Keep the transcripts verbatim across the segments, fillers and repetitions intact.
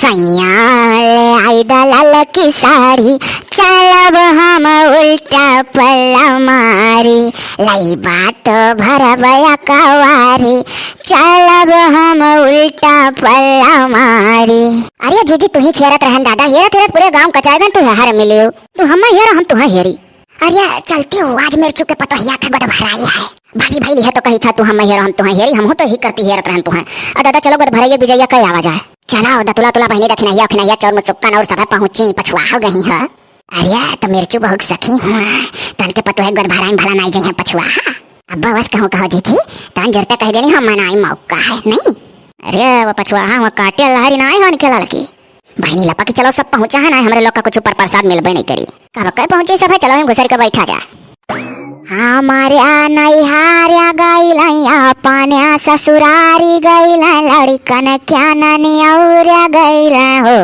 सैया ले आई द ललकी साड़ी, चलब हम उल्टा पल्ला मारी। लइबा तो भरब अकवारी, चलब हम उल्टा पल्ला मारी। अरे जीजी, तू ही खेरत रहन दादा, हेरत हेरत पूरे गाँव कचाए गन, तू हर मिलियो। तू हम्मा हेरो, हम तुहा हेरी। अरे चलती हूँ, आज मेरे चुके पतोहिया का गोद भराई है। भली भली है तो कही था, तू हम्मा हेरो, हम तुहा हेरी, हम हो तो ही करती हेरत रहन तुहा। आ दादा चलो गोद भराइए बिजैया कई आवा जाए। चलाओ दतुला तुला बहनी दखिनहिया उखिनहिया चौर मुचुक्कन और सभे पहुँची पछुआ हो गई है। अरे तो मिर्चू बहुत सखी हुआ, तन के पतोहे गोद भराई भला नाई जइहे पछुआ। अब बस कहूँ कहो जीजी, तन जरता कह देली हम मनाई मौका है नहीं। अरे वो पछुआ हाँ, वो काटे लहरी ना आए हो निकल लड़की। बहनी लपा के चलो सब पहुँचा है ना, हमरे लोग का कुछ ऊपर प्रसाद मिलबे नहीं करी। कब कई पहुँची सब है, चलो हम घुसर के बैठा जा। हमारे नैहर गइल, अपने ससुरारी गइल, लड़कन क्या ननियौर गइल हो।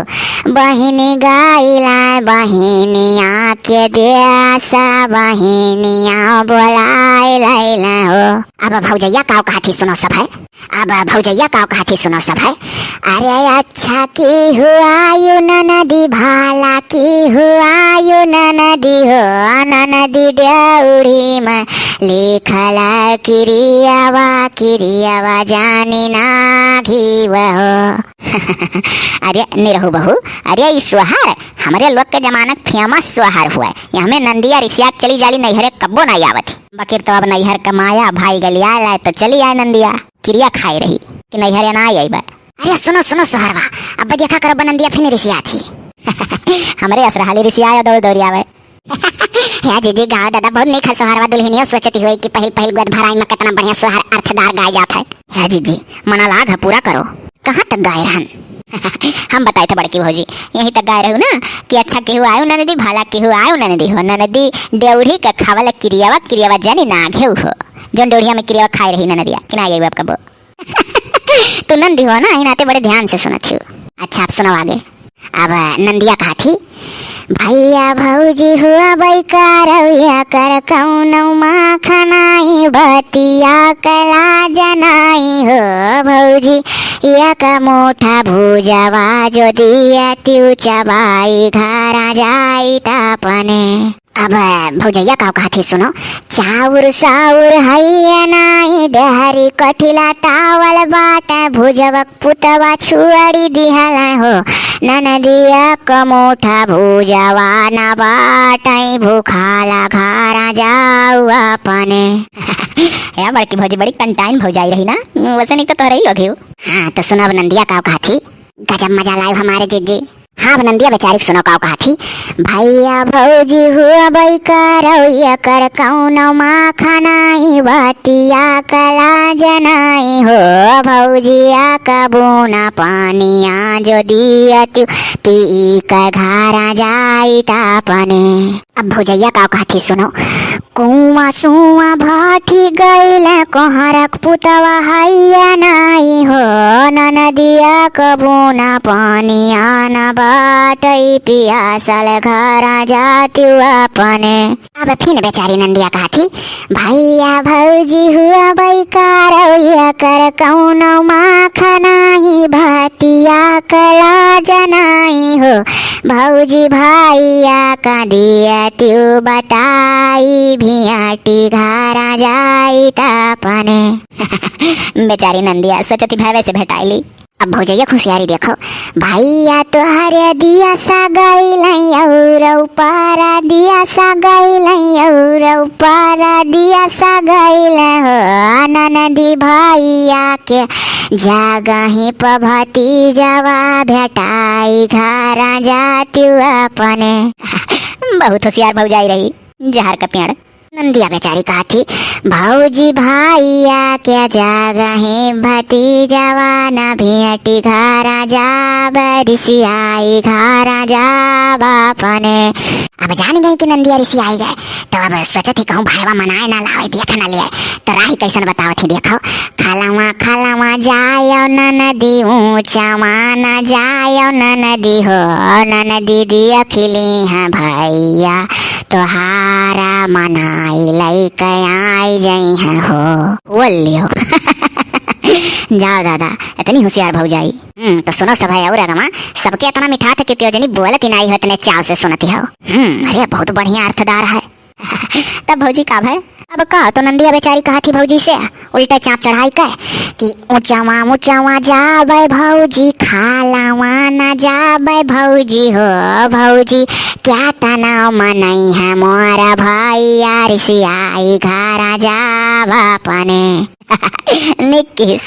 बहिनी गइल, बहिनिया के देश, बहिनिया बोलाए लैल हो। अब भौजैया काव कहत ही सुनो सब है, अब भौजैया काव कहत ही सुनो सब है। अरे अच्छा की हुआ यू ननदी, भाला की हुआ यू ननदी हो, ननदी डेउढ़ी में लिखल किरियावा, किरियावा जानी ना घीव हो। अरे निरहू बहू, अरे ई सोहर हमरे लोग के जमाना के famous सोहर हुआ है। ये हमें नंदिया रिसिया के चली जाली नैहरे, कब्बो ना आवत। बकिर तो अब नैहर कमाया भाई गलिया लाए तो चली आए नंदिया। किरिया खाई रही कि नैहरे ना आई बा। अरे सुनो सुनो सोहरवा, अब देखा करो बनंदिया फिर रिसिया थी। हमरे असरहाली रिसिया आयो दौड़ दौड़ आवे। हे जीजी गाओ दादा, बहुत नीक है सोहरवा। दुल्हनिया सोचती हुई कि पहिल पहिल गोद भराई में कितना बढ़िया सोहर अर्थदार गाय जात है। हे जीजी, मना लाग है, पूरा करो। कहाँ तक गाए रहन? हम बताए थे बड़की भौजी, यहीं तक गाए रहू ना कि अच्छा केहू आयो ननदी, भाला केहू आयो ननदी हो, ननदी डेउढ़ी के खावल किरियावा, किरियावा जानी ना घेऊ हो। जौन डेउढ़िया में किरियावा खाए रही ननदिया, कि ना आई बाप कबो। तू नंदी हो ना, इनाते बड़े ध्यान से सुनत हो। अच्छा, आप सुनाओ आगे। अब नंदिया कहा थी, भैया भौजी हुआ बैकारौया कर कौनो माखनाई, बतिया कला जनाई हो भौजी, एक मोटा भुजवा जो दिया तिउ चबाई, घरा जाई त अपने। अब भौजैया का कहत ही सुनो, चाउर साउर है या नाई, देहरी कठिला तावल बाटे, भुजवक पुतवा छुअड़ी दिहल हो, ननदिया क मोटा भुजवा ना बाटे, भूखाला घरा जाऊ अपने। या बड़की भौजी बड़ी कंटाइन भौजाई रही ना, वैसे नहीं तो तोहरे ही लोग ही हो। हाँ, तो सुनो अब नंदिया का कहत ही। गजब मजा लाइब हमारे जीजी। हाँ, अब नंदिया बेचारी के सुनो काव कहत ही। भैया भौजी हुआ बैकारौया कर कौनो माखनाई, बतिया कला जनाई हो भौजिया का बूना पानिया, जो दिया तू पी का घरा जाई त अपने। अब भौजैया का कहत ही सुनो, कुआं सुआं भाठी गइल, कोहरक पुतवा हैया नाई हो, ननदिया क बूना पानिया न बाटई, पियासल घरा जातिउ अपने। अब फिन बेचारी नंदिया कहत ही, भैया भौजी हुआ बैकारौया कर कौनो माखनाई, बतिया कला जनाई हो भौजी भैया का दिया तिउ बताई, भियाटी घरा जाई त अपने। बेचारी नंदिया सोचती भैवे से भेटाइली। अब भौजैया खुशियारी देखो, भैया तोहरे दिया सा गइल और ऊपर दिया सा गइल और ऊपर दिया सा गइल हो, ननदी भैया के जगही प भतीजवा भेटाई, घरा जातिउ अपने। बहुत होशियार भौजाई रही, जहर का पेड़। नंदिया बेचारी कहत ही, भौजी भैया के जगही भतीजवा न भेटी, घरा जाब रिसियाई, घरा जाब अपने। अब जान गई कि नंदिया रिसियाई गए, तो अब सोचत ही कहूँ भाईवा मनाए ना लावे, देख ना ले, तो राही कैसन बतावत ही देखो। खलवा खलवा जायो ननदी, ऊंचवा न जायो ननदी हो, ननदी देख ली हैं भैया, तोहारा मनाई लइके आई जइहें हो। बोल लियो। जाओ दादा, इतनी होशियार भौजाई। हम्म, तो सुनो सब है और अगमा, सबके इतना मिठात है क्योंकि जनी बोलत ही नाई हो, इतने चाव से सुनती हो। हम्म, अरे बहुत बढ़िया अर्थदार है। तब भौजी का भय? अब का तो नंदिया बेचारी कहा थी भौजी से, उल्टे चाप चढ़ाई के कि ऊंचावा ऊंचावा जाबे भौजी, खालावा ना जाबे भौजी हो भौजी, क्या तनाव मनई है मोरा भैया, रिसियाई घरा जाब अपने। निकिस।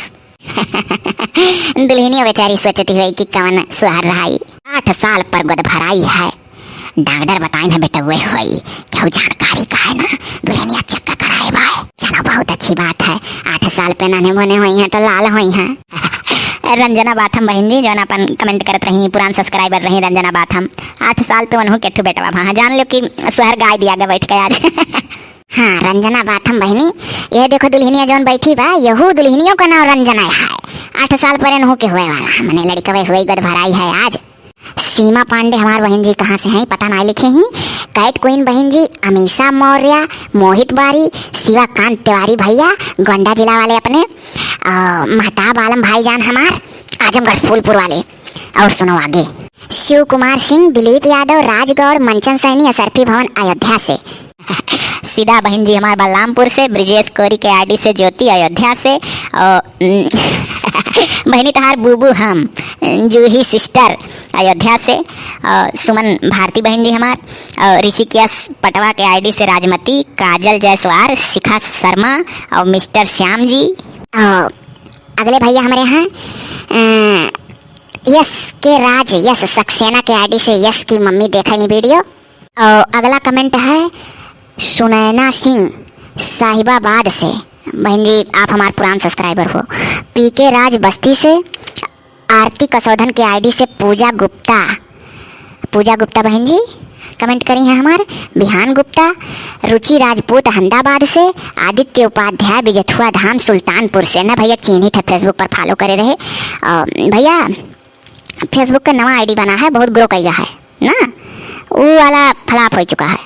दुल्हनिया बेचारी सोचती हुई कि कवन सुहर रहाई। आठ साल पर गोद भराई है। डॉक्टर बताइन है बेटउए होई, केहू जानकारी का है ना, दुल्हनिया चेक कराए बाय। चलो बहुत अच्छी बात है, आठ साल पे नन्हे मुन्हे होई हैं तो लाल होई हैं। रंजना बाथम बहिन जी, जौन अपन comment करत रही, पुरान subscriber रही रंजना बाथम, आठ साल पे उन्हों के ठू बेटवा भा, जान लो कि सुहर गाय दिया गया बैठ के आज। हाँ, रंजना बाथम बहिनी, ये देखो दुल्हनिया जौन बैठी बा, यहू दुल्हनियों का नाम रंजना है। आठ साल पर इन्हों के हुए वाला, मने लड़कवे हुए गोद भराई है आज। सीमा पांडे हमार बहिन जी कहाँ से हैं, पता ना लिखे ही। कैट क्वीन बहिन जी, अमीषा मौर्य, मोहित बारी, शिवाकांत तिवारी भैया, गोंडा जिला वाले अपने, अ, महताब आलम भाईजान हमार, आजमगढ़ फूलपुर वाले। और सुनो आगे। शिव कुमार सिंह, दिलीप यादव, राजगौड़, मंचन सैनी, असरफी भवन, अयोध्या से। सीधा बहिन जी हमार बलरामपुर से, ब्रिजेश कोरी के ID से, ज्योति अयोध्या से, और, बहिनी तहार बूबू हम, जूही sister अयोध्या से, और सुमन भारती बहिन जी हमार, और ऋषिकेश पटवा के ID से, राजमती, काजल जायसवाल, शिखा शर्मा और मिस्टर श्याम जी। और अगले भैया हमारे हैं, अ, यस के राज, यस सक्सेना के ID से यस की मम्मी देखे ली video। और अगला comment है सुनैना सिंह साहिबाबाद से। बहन जी, आप हमार पुरान subscriber हो। पीके राज बस्ती से, आरती कसौधन के ID से पूजा गुप्ता, पूजा गुप्ता बहन जी comment करी हैं हमार। बिहान गुप्ता, रुचि राजपूत अहमदाबाद से, आदित्य उपाध्याय बिजथुआ धाम सुल्तानपुर से। ना भैया, चीन्हित है, Facebook पर follow करे रहे। और भैया, Facebook का नवा ID बना है, बहुत grow कइगा है ना, वो वाला flop हो चुका है,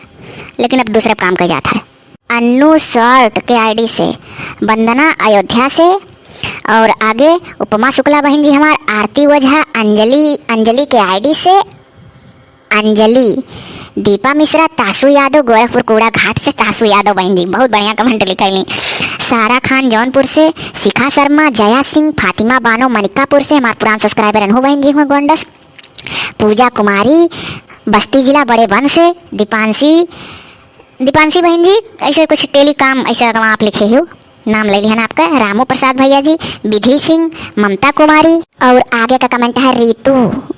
लेकिन अब दूसरे काम का जाता है। अन्नू short के ID से वंदना अयोध्या से, और आगे उपमा शुक्ला बहन जी हमार, आरती ओझा, अंजलि, अंजलि के ID से अंजलि, दीपा मिश्रा, तासू यादव गोरखपुर कूड़ा घाट से, तासू यादव बहन जी बहुत बढ़िया comment लिखैली। सारा खान जौनपुर से, शिखा शर्मा, जया सिंह, फातिमा बानो मनिकापुर से, हमार पुरान subscriber अनहू बहन जी हुए गोंडस, पूजा कुमारी बस्ती जिला बड़े वन से, दीपांशी, दीपांशी बहन जी ऐसे कुछ टेलीकॉम ऐसे अगर आप लिखे हो, नाम ले लिहन आपका, रामू प्रसाद भैया जी, विधि सिंह, ममता कुमारी। और आगे का comment है रितु,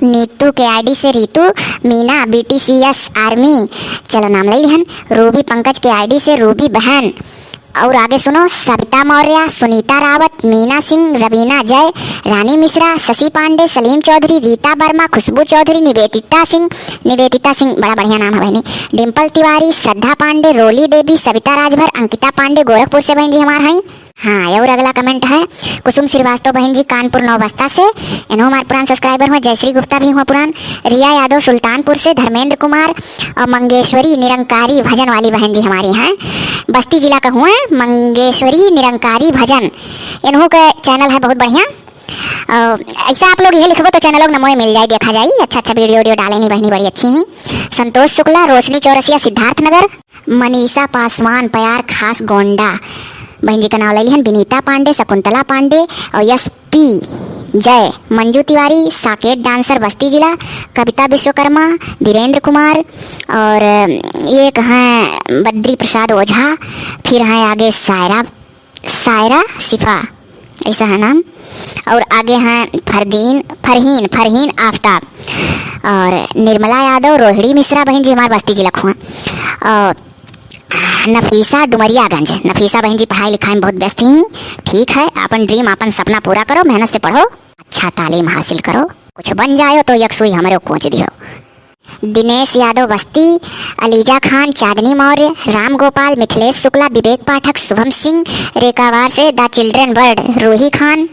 नीतू के ID से रितु, मीना, BTCS Army, चलो नाम ले लिहन, रूबी पंकज के ID से रूबी बहन। और आगे सुनो, सविता मौर्य, सुनीता रावत, मीना सिंह, रवीना जय, रानी मिश्रा, शशि पांडे, सलीम चौधरी, रीता वर्मा, खुशबू चौधरी, निवेदिता सिंह, निवेदिता सिंह बड़ा बढ़िया नाम है बहनी, डिम्पल तिवारी, श्रद्धा पांडे, रोली देवी, सविता राजभर, अंकिता पांडे गोरखपुर से बहन जी हमार हैं। हाँ, और अगला comment है कुसुम श्रीवास्तव बहन जी कानपुर नौ बस्ता से, इन्हों हमार पुरान subscriber हुआ, जयश्री गुप्ता भी हुआ पुरान, रिया यादव सुल्तानपुर से, धर्मेंद्र कुमार और मंगेश्वरी निरंकारी भजन वाली बहन जी हमारी हैं, बस्ती जिला का हुआ मंगेश्वरी निरंकारी भजन, इन्हों का channel है बहुत बढ़िया। और ऐसा आप लोग ये लिखबो तो channel लोग नमोए मिल जाए, देखा जाए, अच्छा अच्छा video video डाले नहीं बहनी, बड़ी अच्छी ही। संतोष शुक्ला, रोशनी चौरसिया, सिद्धार्थनगर, मनीषा पासवान, प्यार खास गोंडा, बहन जी का नाम ले लिहन, विनीता पांडे, शकुंतला पांडे और यस पी जय, मंजू तिवारी, साकेत dancer बस्ती जिला, कविता विश्वकर्मा, वीरेंद्र कुमार और एक हैं बद्री प्रसाद ओझा, फिर हैं आगे सायरा, सायरा शिफा, ऐसा है नाम। और आगे हैं फरदीन, फरहीन, फरहीन आफताब और निर्मला यादव, रोहिणी मिश्रा बहन जी हमार बस्ती जिला खुआ। और नफीसा डुमरियागंज, नफीसा बहन जी पढ़ाई लिखाई में बहुत व्यस्त ही, ठीक है, अपन dream, अपन सपना पूरा करो, मेहनत से पढ़ो, अच्छा तालीम हासिल करो, कुछ बन जायो तो एक सुई हमरे कोच दियो। दिनेश यादव बस्ती, अलीजा खान, चांदनी मौर्य, राम गोपाल, मिथिलेश शुक्ला, विवेक पाठक, शुभम सिंह, रेकावार से The Children Bird, रूही खान,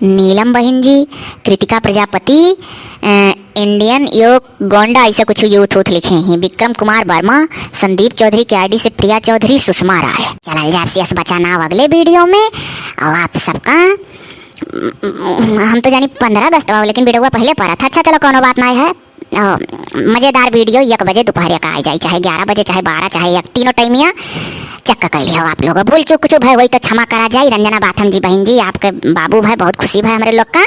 नीलम बहिन जी, कृतिका प्रजापति, अ, Indian योग गोंडा, ऐसे कुछ youth वूथ लिखे हैं, विक्रम कुमार वर्मा, संदीप चौधरी के ID से प्रिया चौधरी, सुषमा राय। चलल जाए शेष बचा नाव अगले video में। और आप सबका हम तो जानी पन्द्रह अगस्त बा, लेकिन वीडियो पहिले पड़ा था। अच्छा, चलो, कौनो बात नाहीं है। अ, मजेदार वीडियो एक बजे दोपहर का आ जाई, चाहे ग्यारह बजे, चाहे बारह, चाहे एक, तीनों टाइमिया चेक कर लिहो आप लोग। भूल चूक कुछ भय होई तो क्षमा करा जाई। रंजना बाथम जी, बहन जी, आपके बाबू भाई बहुत खुशी भाई हमरे लोग का।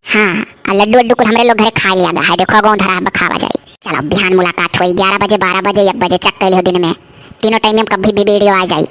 हाँ, आ लड्डू वड्डू कुल हमरे लोग घरे खा लिया गा है। देखो, गाँव धरा खावा जाई। चलो, बिहान मुलाकात होई ग्यारह बजे, बारह बजे, एक बजे, चेक कर लिहो दिन में। तीनों टाइम में कभी भी वीडियो आ जाई।